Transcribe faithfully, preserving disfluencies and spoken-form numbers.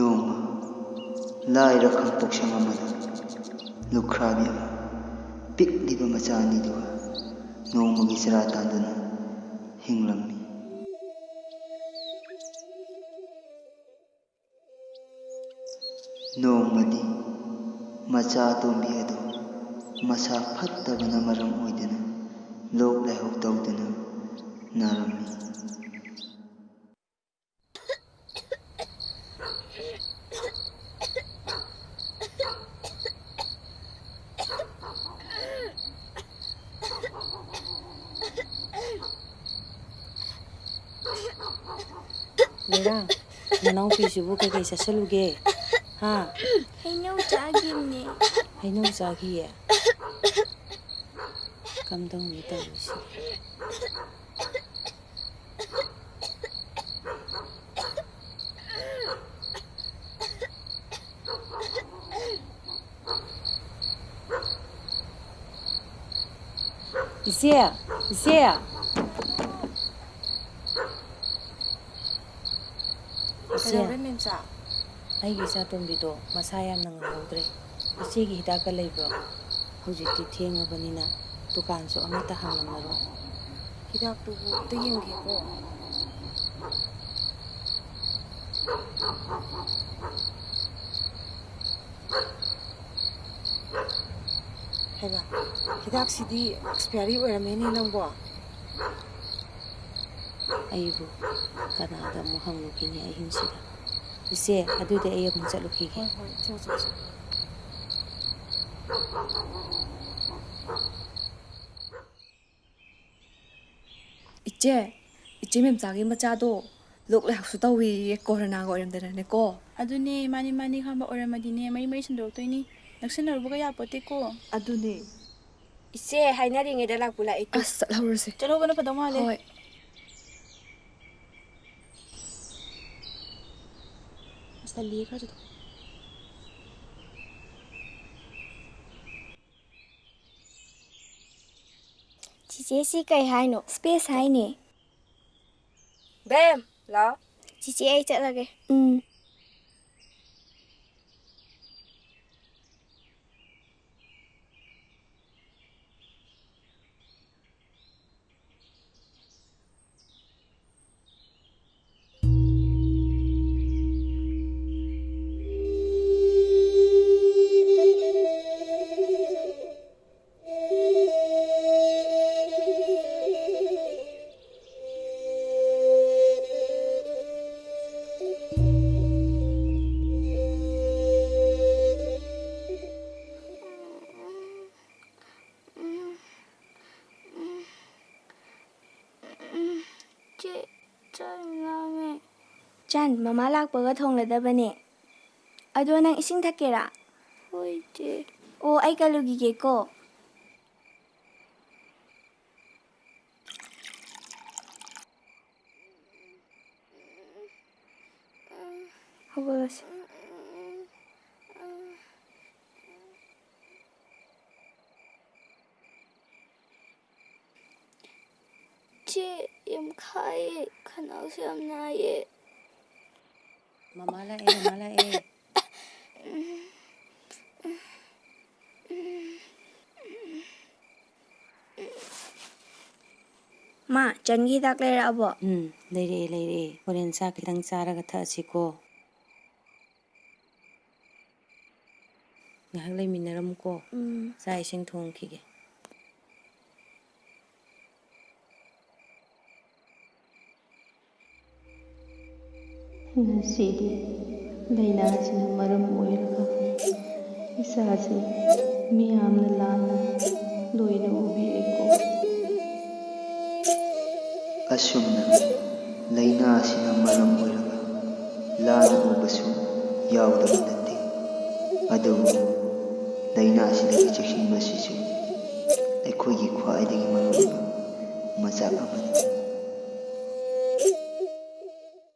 ꯅꯣꯡꯃ ꯂꯥꯏꯔ ꯈꯥꯡꯄꯣꯛꯁꯪ ꯑꯃꯗ ꯂꯨꯈ꯭ꯔꯥꯕꯤ ꯑꯃ ꯄꯤꯛꯂꯤꯕ ꯃꯆꯥ ꯑꯅꯤꯗꯨꯒ ꯅꯣꯡꯃꯒꯤ ꯆꯔꯥ ꯇꯥꯟꯗꯨꯅ ꯍꯤꯡꯂꯝꯃꯤ꯫ ꯅꯣꯡꯃꯗꯤ ꯃꯆꯥ ꯑꯇꯣꯝꯕꯤ ꯑꯗꯨ ꯃꯁꯥ ꯐꯠꯇꯕꯅ ꯃꯔꯝ ꯑꯣꯏꯗꯨꯅ ꯂꯣꯛ ꯂꯥꯏꯍꯧ ꯇꯧꯗꯨꯅ ꯅꯥꯔꯝꯃꯤ꯫ ꯂꯩꯔꯥ, ꯅꯅꯥꯎꯄꯤꯁꯤꯕꯨ ꯀꯩꯀꯩ ꯆꯥꯁꯤꯜꯂꯨꯒꯦ? ꯍꯥ? ꯍꯩꯅꯧ ꯆꯥꯈꯤꯕꯅꯦ꯫ ꯍꯩꯅꯧ ꯆꯥꯈꯤꯌꯦ? ꯀꯝꯗꯧꯅꯤ ꯇꯧꯔꯤꯁꯤ? ꯏꯆꯦ, ꯏꯆꯦ꯫ ꯏꯆꯦ, ꯀꯩꯗꯧꯔꯦ, ꯃꯦꯝꯆꯥ? ꯑꯩꯒꯤ ꯏꯆꯥꯇꯣꯝꯕꯤꯗꯣ ꯃꯁꯥ ꯌꯥꯝꯅ ꯉꯝꯍꯧꯗ꯭ꯔꯦ꯫ ꯏꯆꯦꯒꯤ ꯍꯤꯗꯥꯛꯀ ꯂꯩꯕ꯭ꯔꯣ? ꯍꯧꯖꯤꯛꯇꯤ ꯊꯦꯡꯉꯕꯅꯤꯅ ꯗꯨꯀꯥꯟꯁꯨ ꯑꯃꯠꯇ ꯍꯥꯡꯂꯝꯃꯔꯣꯏ꯫ ꯍꯤꯗꯥꯛꯇꯨꯕꯨ ꯑꯝꯇ ꯌꯦꯡꯒꯦꯀꯣ꯫ ꯍꯩꯃꯥ, ꯍꯤꯗꯥꯛꯁꯤꯗꯤ ꯑꯦꯛꯁꯄꯤꯌꯥꯔꯤ ꯑꯣꯏꯔꯝꯃꯦꯅꯦ ꯅꯪꯕꯣ꯫ ꯑꯩꯕꯨ ꯀꯅꯥꯗ ꯑꯃꯨꯛ ꯍꯪꯂꯨꯈꯤꯅꯤ ꯑꯍꯤꯡꯁꯤꯗ? ꯏꯆꯦ, ꯑꯗꯨꯗꯤ ꯑꯩ ꯑꯃꯨꯛ ꯆꯠꯂꯨꯈꯤꯒꯦ꯫ ꯍꯣꯏ, ꯍꯣꯏ, ꯆꯣ, ꯆꯣ, ꯆꯣ꯫ ꯏꯆꯦ, ꯏꯆꯦ ꯃꯦꯝꯆꯥꯒꯤ ꯃꯆꯥꯗꯣ ꯂꯣꯛ ꯂꯥꯏꯍꯧꯁꯨ ꯇꯧꯏꯌꯦ, ꯀꯣꯔꯣꯅꯥꯒ ꯑꯣꯏꯔꯝꯗꯅꯅꯦꯀꯣ꯫ ꯑꯗꯨꯅꯦ, ꯃꯥꯅꯦ, ꯃꯥꯅꯦ ꯈꯪꯕ ꯑꯣꯏꯔꯝꯃꯗꯤꯅꯦ, ꯃꯔꯤ ꯃꯔꯤ ꯁꯟꯗꯣꯔꯛꯇꯣꯏꯅꯤ꯫ ꯅꯛꯁꯟꯅꯔꯨꯕꯒ ꯌꯥꯄꯣꯠꯇꯦꯀꯣ꯫ ꯑꯗꯨꯅꯦ꯫ ꯏꯆꯦ, ꯍꯥꯏꯅꯔꯤꯉꯩꯗ ꯂꯥꯛꯄꯨ ꯂꯥꯛꯑꯦ ꯇꯨ꯫ ꯑꯁ, ꯆꯠꯍꯧꯔꯁꯦ꯫ ꯆꯠꯍꯧꯕꯅ ꯐꯗꯧ ꯃꯥꯜꯂꯦ꯫ ꯍꯣꯏ꯫ ꯑꯁ, ꯇꯜꯂꯤꯌꯦ, ꯈꯔ ꯆꯠꯊꯣꯛ-꯫ ꯆꯤꯆꯦ, ꯁꯤ ꯀꯩ ꯍꯥꯏꯅꯣ? ꯁ꯭ꯄꯦꯁ ꯍꯥꯏꯅꯦ꯫ ꯕꯦꯝ, ꯂꯥꯎ꯫ ꯆꯤꯆꯦ, ꯑꯩ ꯆꯠꯂꯒꯦ꯫ ꯎꯝ꯫ ꯆꯟ, ꯃꯃꯥ ꯂꯥꯛꯄꯒ ꯊꯣꯡꯂꯗꯕꯅꯦ꯫ ꯑꯗꯣ ꯅꯪ ꯏꯁꯤꯡ ꯊꯛꯀꯦꯔꯥ? ꯍꯣꯏ, ꯆꯦ꯫ ꯑꯣ, ꯑꯩ ꯀꯜꯂꯨꯈꯤꯒꯦꯀꯣ꯫ ꯍꯧꯒꯠꯂꯁꯤ꯫ ꯆꯦ, ꯌꯥꯝ ꯈꯥꯏꯌꯦ, ꯈꯅꯥꯎꯁꯨ ꯌꯥꯝ ꯅꯥꯏꯌꯦ꯫ ꯃꯃꯥ ꯂꯥꯛꯑꯦ, ꯃꯃꯥ ꯂꯥꯛꯑꯦ꯫ ꯃꯥ, ꯆꯟꯒꯤ ꯍꯤꯗꯥꯛ ꯂꯩꯔꯛꯑꯕꯣ? ꯎꯝ, ꯂꯩꯔꯛꯑꯦ, ꯂꯩꯔꯛꯑꯦ꯫ ꯍꯣꯔꯦꯟ ꯆꯥꯛ ꯈꯤꯇꯪ ꯆꯥꯔꯒ ꯊꯛꯑꯁꯤꯀꯣ꯫ ꯉꯥꯏꯍꯥꯛ ꯂꯩꯃꯤꯟꯅꯔꯝꯃꯨꯀꯣ꯫ ꯎꯝ꯫ ꯆꯥꯛ ꯏꯁꯤꯡ ꯊꯣꯡꯈꯤꯒꯦ꯫ ꯉꯁꯤꯗꯤ ꯂꯥꯏꯅꯥꯁꯤꯅ ꯃꯔꯝ ꯑꯣꯏꯔꯒ ꯏꯆꯥꯁꯦ ꯃꯤꯌꯥꯝꯅ ꯂꯥꯟꯅ ꯂꯣꯏꯅ ꯎꯕꯤꯔꯦꯀꯣ꯫ ꯑꯁꯨꯝꯅ ꯂꯥꯏꯅꯥ ꯑꯁꯤꯅ ꯃꯔꯝ ꯑꯣꯏꯔꯒ ꯂꯥꯟꯅ ꯎꯕꯁꯨ ꯌꯥꯎꯗꯕ ꯅꯠꯇꯦ꯫ ꯑꯗꯨꯕꯨ ꯂꯥꯏꯅꯥ ꯑꯁꯤꯗꯒꯤ ꯆꯦꯛꯁꯤꯟꯕ ꯑꯁꯤꯁꯨ ꯑꯩꯈꯣꯏꯒꯤ ꯈ꯭ꯋꯥꯏꯗꯒꯤ ꯃꯔꯨꯑꯣꯏꯕ ꯃꯆꯥꯛ ꯑꯃꯅꯤ꯫